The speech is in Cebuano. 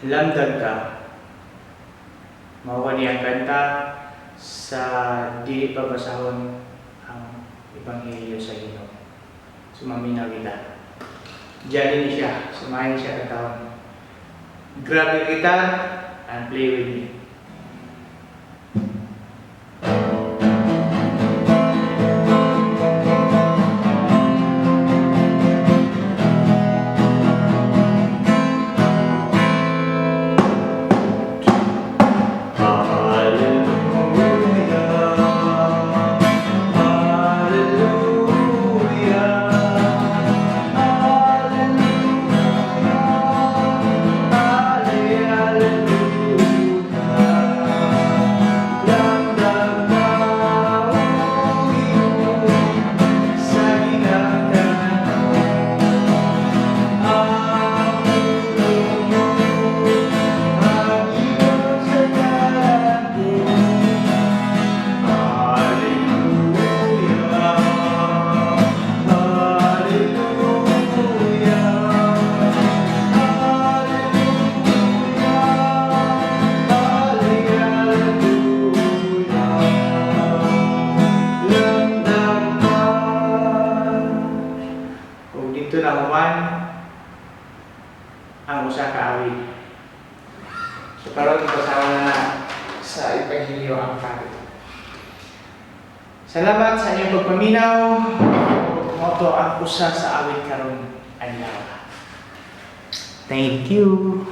Lamdag Ka. Mao ni ang kanta sa dili pa basahon ang Ebanghelyo sa Ginoo. So maminaw kita. Diyan ni siya, samahin siya kantahon. Grab your guitar and play with me. Hallelujah, hallelujah, hallelujah, hallelujah. Lamdag ka, O Ginoo, sa ginikanan. Ang pulong mo ang iyong sa kanto. Hallelujah, hallelujah, hallelujah, hallelujah. Lamdag ka. Ug didto na human ang usa ka awit. So karon basahon na sa Ebanghelyo ang pari. Salamat sa inyong pagpaminaw. Mao to ang usa sa awit karon adlaw. Thank you.